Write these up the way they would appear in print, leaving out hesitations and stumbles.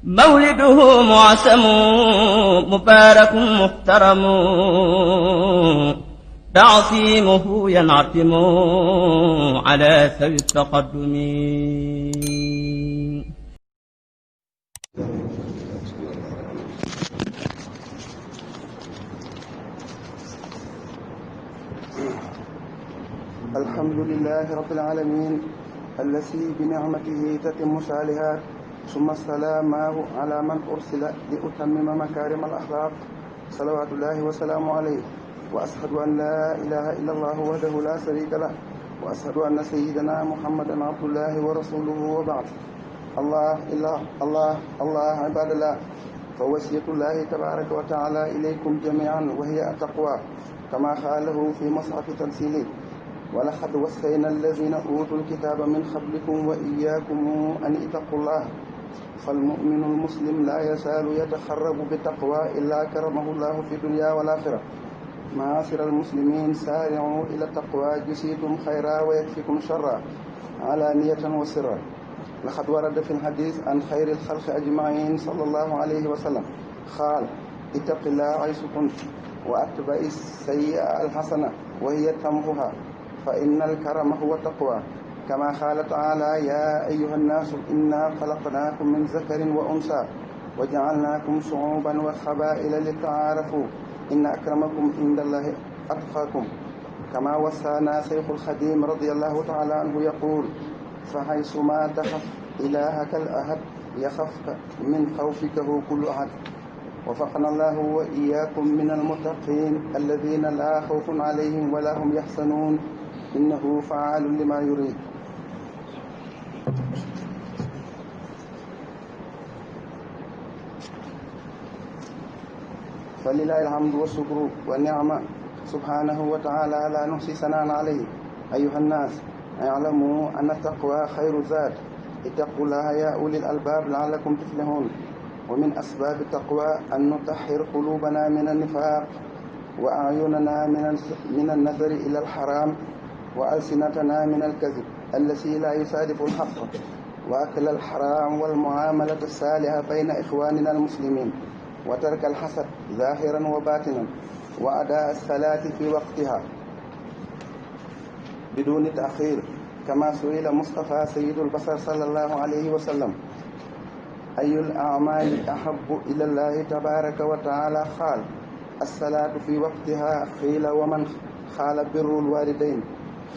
مولده معسم مبارك محترم تعصيمه ينعتم على ذوي التقدم. الحمد لله رب العالمين الذي بنعمته تتم الصالحات، ثم السلام على من أرسل لأتمم مكارم الأخلاق، صلوات الله وسلامه عليه. وأشهد أن لا إله إلا الله وحده لا شريك له، وأشهد أن سيدنا محمدا عبد الله ورسوله، وبعد. الله عباد الله، فوصية الله تبارك وتعالى إليكم جميعا وهي التقوى، كما قاله في مصحف تنزيله: ولقد وصينا الذين أوتوا الكتاب من قبلكم وإياكم أن اتقوا الله. فالمؤمن المسلم لا يزال يتقرب بالتقوى إلا كرمه الله في الدنيا والآخرة. معاشر المسلمين، سارعوا إلى التقوى جزيتم خيرا ويكفيكم شرا، علانية وسرا. لقد ورد في الحديث عن خير الخلق أجمعين صلى الله عليه وسلم قال: اتق الله حيث كنت، وأتبع السيئة الحسنة وهي تمحها، فإن الكرم هو التقوى. كما قال تعالى: يا أيها الناس إنا خلقناكم من ذكر وأنثى وجعلناكم شعوبا وقبائل لتعارفوا إن أكرمكم عند الله أتقاكم. كما وصانا شيخ الخديم رضي الله تعالى عنه يقول: فحيثما تخف إلهك الأحد يخفك من خوفك كل أحد. وفقنا الله وإياكم من المتقين الذين لا خوف عليهم ولا هم يحزنون، إنه فعال لما يريد. فلله الحمد والشكر والنعمة سبحانه وتعالى، لا نحصي ثناء عليه. أيها الناس، اعلموا أن التقوى خير زاد، اتقوا الله يا أولي الألباب لعلكم تفلحون. ومن أسباب التقوى أن نطهر قلوبنا من النفاق، وأعيننا من النظر إلى الحرام، وألسنتنا من الكذب الذي لا يصادف الحق، وأكل الحرام والمعاملة الصالحة بين إخواننا المسلمين، وترك الحسد ظاهرا وباطنا، وأداء الصلاة في وقتها بدون تأخير. كما سئل مصطفى سيد البشر صلى الله عليه وسلم: أي الأعمال أحب إلى الله تبارك وتعالى؟ قال: الصلاة في وقتها. قيل: ومن؟ قال: بر الوالدين.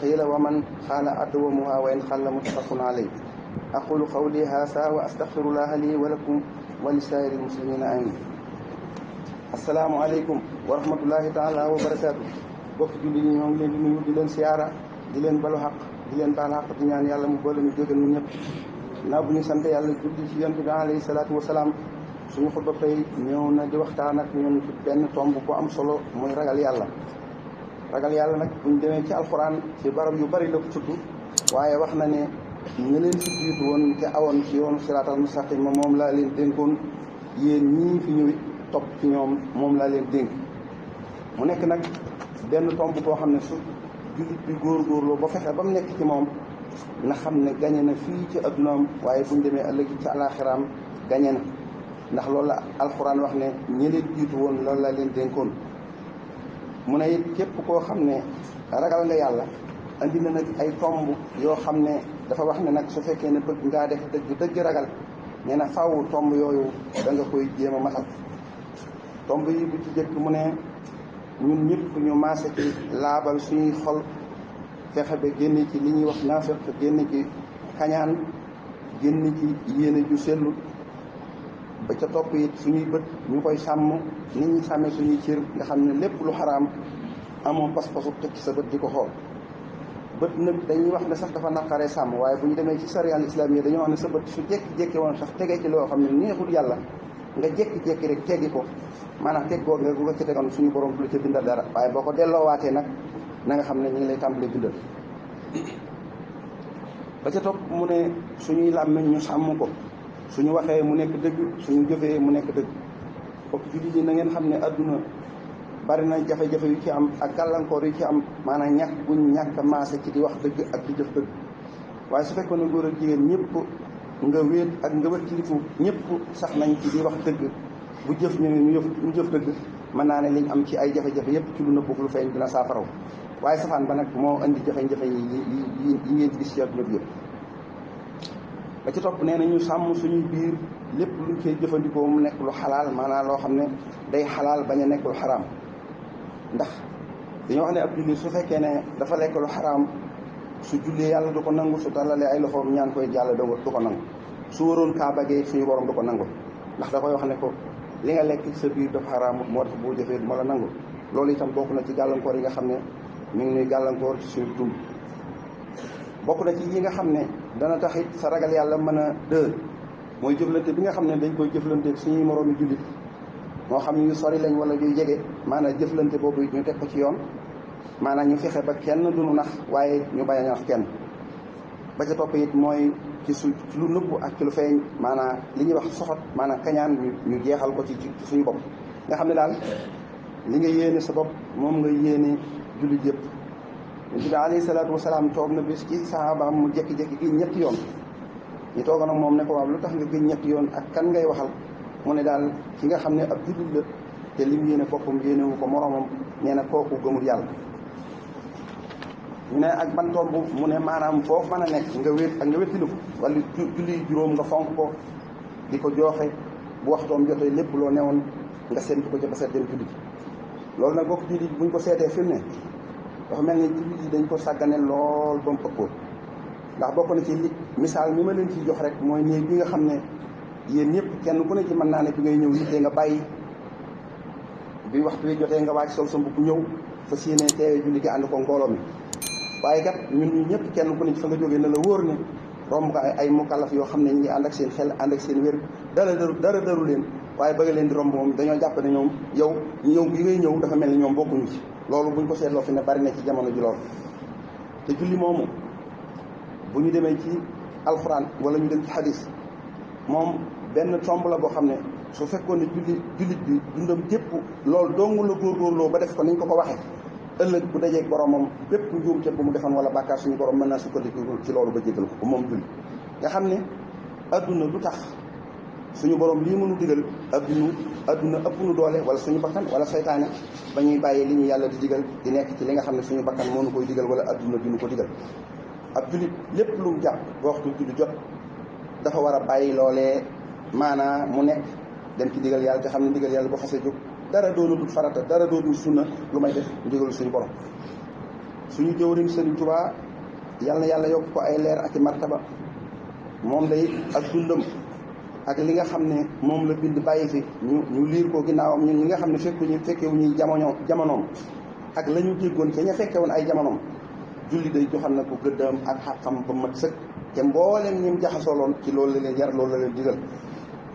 قيل: ومن؟ قال: أدومها وإن قل. متفق عليه. أقول قولي هذا وأستغفر الله لي ولكم ولسائر المسلمين آمين. السلام عليكم wa rahmatullahi taala wa barakaatu. bokk julli ñi ñoo ngi leen di nuyu, di leen siyaara, di leen balu xaq, di leen baal xaq, di ñaan yàlla mu boole ñu jégal ñu ñëpp. naa bu ñu sant yàlla julli ci yonent bi alayhi salaatu wa salaam, suñu xutba tey ñëw na di waxtaan ak ñun ci benn tomb bu am solo, muy ragal yàlla. ragal yàlla nag buñ demee ci alxuraan ci barab yu bari la ko tudd, waaye wax na ne ñu leen fi jiitu woon te awoon ci yoonu siraatal mustaqim moom laa leen dénkoon, yéen ñii fi ñëw topp ci ñoom moom laa leen dénk. mu nekk nag benn tomb boo xam ne su jullit bi góorgóorloo ba fexe ba mu nekk ci moom na xam ne gañe na fii ci addunaam, waaye buñ demee ëllëg ci alaxiraam gañe na. ndax loolu la alxuraan wax ne ñi leen jiitu woon loolu laa leen dénkoon. mu ne it képp koo xam ne ragal nga yàlla, andi na nag ay tomb yoo xam ne dafa wax ne nag su fekkee ne bëgg ngaa def dëgg ragal, nee na faaw tomb yooyu da nga koy jéem a matal. tomb yi bu ci jëkk mu ne ñun ñëpp ñu maase ci laabal suñuy xol, fexe ba génn ci li ñuy wax naafeq, génn ci kañaan, génn ci yéene ju sellu. ba ca topp it suñuy bët ñu koy sàmm ni ñuy sàmmee suñuy cër, nga xam ne lépp lu xaraam amoon pas-pasu teg ci sa bët di ko xool. bët nag dañuy wax ne sax dafa naqaree sàmm, waaye bu ñu demee ci sariya al islam yi dañoo wax ne sa bët su jékki-jékki woon sax tegee ci loo xam ne neexul yàlla, nga jékki-jékki rek teggi ko, maanaam teg googu nga ko ci tegoon suñu borom du la ca bindal dara, waaye boo ko delloowaatee nag na nga xam ne ñu ngi lay tàmbalee bindal. ba ca topp mu ne suñuy làmmiñ ñu sàmm ko, suñu waxee mu nekk dëgg, suñu jëfee mu nekk dëgg. bokk jullit yi na ngeen xam ne adduna bari na jafe-jafe yu ci am ak gàllankoor yu ci am, maanaam ñàkk buñ ñàkk a maase ci di wax dëgg ak di jëf dëgg. waaye su fekkoon ne góor ak jigéen ñëpp nga wéet ak nga wëttiliku ñëpp sax nañ ci di wax dëgg bu jëf ñu jëf dëgg mën naa ne liñ am ci ay jafe-jafe yëpp ci lu nëbbu lu feeñ dina saafaraw waaye safaan ba nag moo indi jafe-jafe yi ngeen gis ci àdduna bi yëpp. ba ci topp nee na ñu sàmm suñuy biir lépp luñ koy jëfandikoo mu nekk lu xalaal maanaam loo xam ne day xalaal bañ a nekk lu xaraam ndax dañoo wax ne ab julli su fekkee ne dafa lekk lu xaraam su jullee yàlla du ko nangu, su tàllalee ay loxoom ñaan koy jàll du ko nangu, su waroon kaaba gee suñu borom du ko nangu ndax da koy wax ne ko li nga lekk sa biir dafa xaraamut moo tax boo jëfee du ma la nangu. loolu itam bokk na ci gàllankoor yi nga xam ne mi ngi nuy gàllankoor ci suñu dund. bokk na ci yi nga xam ne dana taxit sa ragal yàlla mën a dër mooy jëflante bi nga xam ne dañ koy jëflante suñuy moroomi jullit moo xam ñu sori lañ wala ñuy jege maanaam jëflante boobu ñu teg ko ci yoon maanaam ñu fexe ba kenn duñu nax waaye ñu bañ a nax kenn. ba ca topp it mooy ci lu nëbbu ak ci lu feeñ maanaam li ñuy wax soxot maanaam kañaan ñu jeexal ko ci suñu bopp nga xam ne daal li nga yéene sa bopp moom nga yéene jullit yëpp. Yonent bi alayhi salaatu wasalaam toog na bis ci sahabaam mu jékki-jékki gi ñetti yoon ñu toogoon ak moom ne ko waaw lu tax nga gëj ñetti yoon ak kan ngay waxal mu ne daal ki nga xam ne ab jullit la te lim yéene boppam yéenewu ko moromam nee na kooku gëmul yàlla. ñu ne ak ban tomb mu ne maanaam foofu mën a nekk nga wéet ak nga wéttiliku wala julli juróom nga fonk ko di ko jooxe bu waxtoom jotee lépp loo newoon nga séntu ko ca ba set dem julli loolu nag bokk julli buñ ko seetee fi mu ne dafa mel ni jullit yi dañ ko sàggane lool ba mu ëppoon ndax bokk na ci misaal mi ma leen ciy jox rek mooy néeg bi nga xam ne yéen ñëpp kenn ku ne ci mën naa ne bi ngay ñëw yittee nga bàyyi bi waxtu wi jotee nga wàcc sol sa mbubb ñëw fas yéene teewee julli gi ànd ko mbooloo mi waaye kat ñun ñi ñëpp kenn ku ne ci fa nga jógee na la wóor ne romb nga ay mukallaf yoo xam ne ñu ngi ànd ak seen xel ànd ak seen wér dara daru leen waaye bëgg leen di romb moom dañoo jàpp ne ñoom yow ñëw bi ngay ñëw dafa mel ni ñoom bokkuñu ci loolu buñ ko seetloo fi ne bari na ci jamono ji lool. te julli moomu bu ñu demee ci alxuraan wala ñu dem ci xadis moom benn tomb la boo xam ne su fekkoon ne jullit bi dundam gépp loolu dong la góorgóorloo ba def ko ni ñu ko waxee ëllëg bu dajeeg boromam bépp njuum ca bu mu defoon wala bàkkaar suñu borom mën naa sukkandiku ci loolu ba jégal ko moom julli nga xam ne adduna du tax suñu borom lii mënu digal adduna ëpp nu doole wala suñu bakkan wala seytaane ba ñuy bàyyi li ñu yàlla di digal di nekk ci li nga xam ne suñu bakkan moo nu koy digal wala adduna di nu ko digal. ab jullit lépp lu mu jàpp ba waxtu julli jot dafa war a bàyyi loolee maanaa mu nekk dem ci digal yàlla te xam ne digal yàlla boo xasee jóg dara doonatul farata dara doonatul sunna lu may def ndigalu suñu borom. suñu jëwriñ Sëriñ Tuubaa yal na yàlla yokk ko ay leer ak i martaba moom day ak dundam ak li nga xam ne moom la bind bàyyi fi ñu liir ko ginnaawam ñun ñi nga xam ne fekkewu ñuy jamonoom ak la ñu déggoon ca ña fekke woon ay jamonoom julli day joxal na ko gëddaam ak xàqam ba mat sëkk te mboolem ñim jaxasooloon ci loolu la leen yar loolu la leen digal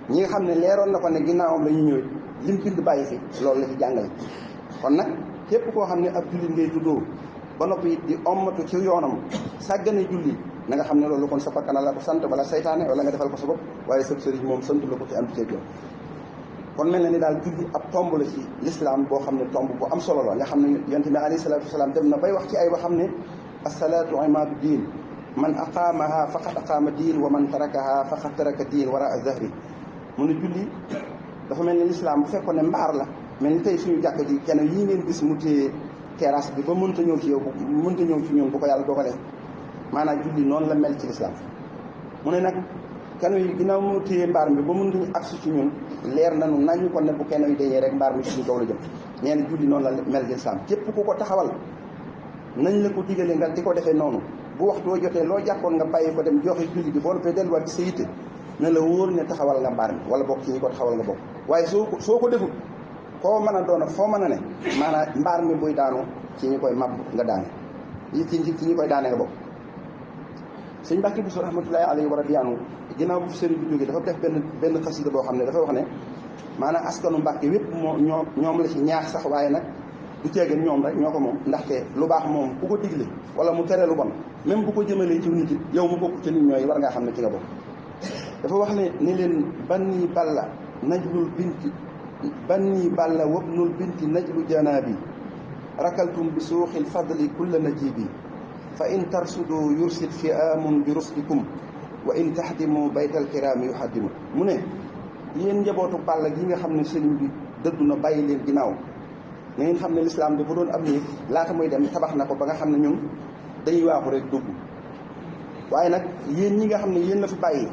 ñi nga xam ne leeroon na ko ne ginnaawam la ñu ñëwee lim bind bàyyi fi loolu la fi jàngale. kon nag képp koo xam ne ab julli ngay tuddoo ba noppi di ommatu ci yoonam sàggane julli na nga xam ne loolu kon sa bakkan la ko sant wala saytaane wala nga defal ko sa bopp waaye sëb sëriñ moom sant la ko ci am ceeb yoon. kon mel na ni daal julli ab tomb la ci lislaam boo xam ne tomb bu am solo la nga xam ne yonent bi alayhi salaatu wasalaam dem na bay wax ci ay waxam ne asalaatu imaadu diin man aqaamaha faqad aqaama diin wa man tarakaha faqad taraka diin waraa zahri mu ne julli dafa mel ni lislaam bu fekkoon ne mbaar la mel ni tey suñu jàkk ji kenn yii ngeen gis mu téye terrasse bi ba mënta ñëw ci yow mënta ñëw ci ñun bu ko yàlla dogalee maanaam julli noonu la mel ci lislaam mu ne nag keno yi ginnaaw mu téye mbaar mi ba mëntuñu agsi ci ñun leer nañu nañu kon ne bu keno yi dañee rek mbaar mi suñu kaw la jëm nee na julli noonu la mel ci lislaam képp ku ko taxawal nañ la ko digale nga di ko defee noonu bu waxtu woo jotee loo jàppoon nga bàyyi ko dem joxe julli bi boo noppee delluwaat ci sa yitte ne la wóor ne taxawal nga mbaar mi wala bokk ci ñi ko taxawal nga bokk waaye soo ko defut koo mën a doon ak foo mën a ne maanaam mbaar mi buy daanu ci ñi koy mab nga daane ci ñi koy daane nga bokk. sëñ Mbàkke Buso rahmatullahi alayhi wa radiyallahu ginnaaw bu sëriñ bi jógee dafa def benn xasida boo xam ne dafa wax ne maanaam askanu Mbàkke wépp ñoom la ci ñaax sax waaye nag du ceegeen ñoom rek ñoo ko moom ndaxte lu baax moom ku ko digle wala mu tere lu bon même bu ko jëmalee ci nit it yow mu bokk ci nit ñooy war ngaa xam ne ci nga bokk. dafa wax ne ni leen banni balla wabnul binti najlu janaabi rakaltum bi suuxil fadli kulla najibi fa in tarsudu yursid fi'aamun bi rusdikum wa in tahdimu baytal kiraami yuhaddimu mu ne yéen njabootu Balla gi nga xam ne sëriñ bi dëddu na bàyyi leen ginnaaw na ngeen xam ne lislaam bi bu doon am néeg laata muy dem tabax na ko ba nga xam ne ñun dañuy waaxu rek dugg waaye nag yéen ñi nga xam ne yéen la fi bàyyi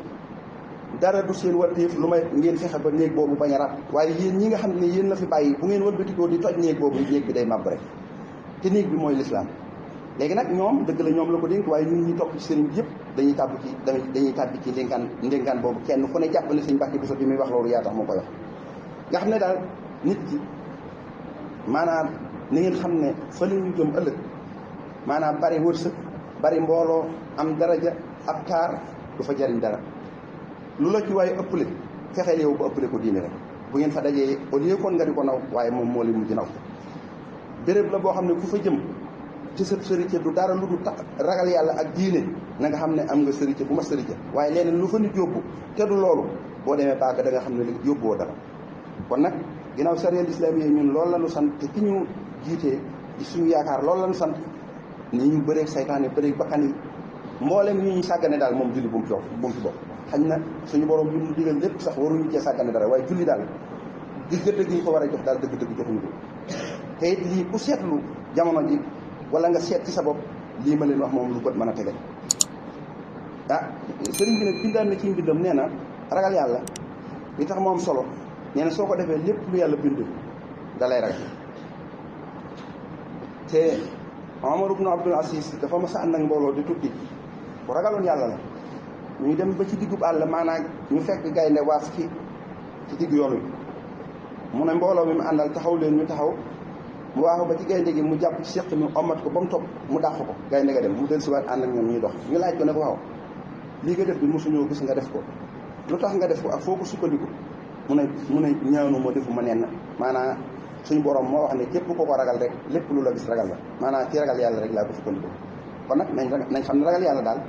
dara du seen warteef lu may ngeen fexe ba néeg boobu bañ a rab waaye yéen ñi nga xam ne yéen la fi bàyyi bu ngeen wëlbatikoo di toj néeg boobu néeg bi day màbb rek te néeg bi mooy lislaam léegi nag ñoom dëgg la ñoom la ko dénk waaye ñun ñi topp ci sëriñ bi yëpp dañuy tàbbi ci ndénkaan boobu kenn ku ne jàpp ne sëñ Mbàkke Buso bi muy wax loolu yaa tax moo koy wax nga xam ne daal nit ki maanaam ni ngeen xam ne fa la ñu jëm ëllëg maanaam bari wërsëg bari mbooloo am daraja ab taar du fa jariñ dara lu la ci waaye ëpple fexeel yow ba ëpple ko diine rek bu ngeen fa dajee au lieu kon nga di ko naw waaye moom moo leen mujj naw béréb la boo xam ne ku fa jëm ci sa sëriñ du dara lu du ragal yàlla ak diine na nga xam ne am nga sëriñ bu ma sëriñ waaye leneen lu fa nit yóbbu te du loolu boo demee bàgg da nga xam ne li yóbbuwoo dara kon nag ginnaaw sariya islam yi ñun loolu la ñu sant te ki ñu jiitee di suñu yaakaar loolu la ñu sant ni ñu bëreeg saytaane bëreeg bakkan yi mboolem ñu ñu sàggane daal moom julli bu mu ci bokk xañ na suñu borom li mu digal lépp sax waruñu cee sàggane dara waaye julli daal di gëdd gi ñu ko war a jox daal dëgg-dëgg joxuñu ko te it lii ku seetlu jamono ji wala nga seet ci sa bopp lii ma leen wax moom lu bët mën a tegal sëriñ bi nag bindaan na ci mbindam nee na ragal yàlla li tax moom solo nee na soo ko defee lépp lu yàlla bind da lay ragal te Omar ibn Abdul Aziz dafa mas a ànd ak mbooloo di tukki bu ragaloon yàlla la ñu dem ba ci diggub àll maanaam ñu fekk gaynde waaf ci diggu yoon wi mu ne mbooloo mi mu àndal taxaw leen ñu taxaw mu waaxu ba ci gaynde gi mu jàpp ci seq mi omat ko ba mu topp mu dàq ko gaynde ga dem mu del siwaat ànd ak ñoom ñuy dox ñu laaj ko ne ko waaw lii nga def bi mosuñoo gis nga def ko lu tax nga def ko ak foo ko sukkandiku mu ne ñaanu ma defu ma nenn maanaam suñu borom moo wax ne képp ko ko ragal rek lépp lu la gis ragal la maanaam ci ragal yàlla rek laa ko sukkandiku kon nag nañ xam ne ragal yàlla daal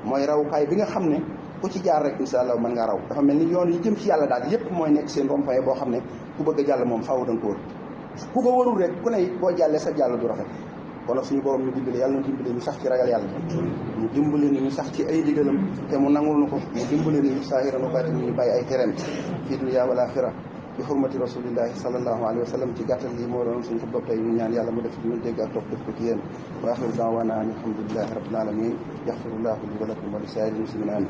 mooy rawukaay bi nga xam ne ku ci jaar rek insha allah mën nga raw dafa mel ni yoon yi jëm ci yàlla daal yépp mooy nekk seen rond-point boo xam ne ku bëgg a jàll moom faaw da nga ko wër ku ko warul rek ku ne boo jàllee sa jàll du rafet kon nag suñu borom ñu dimbale yàlla ñu dimbale ñu sax ci ragal yàlla ñu dimbale ñu sax ci ay digalam te mu nangul nu ko mu dimbale ñu saahiran wa baatin ñu bàyyi ay tereem fii dunya wal aaxira bi xurmati rasulillahi sallallahu alayhi wa sallam ci gàttal lii moo doon suñu xutba tey ñu ñaan yàlla mu def ci ñu dégg ak topp def ko ci yéen wa axiru daawaana an alhamdulillahi rabbil alamin yaxfirullahu li wa lakum wa li saa'iril muslimin amin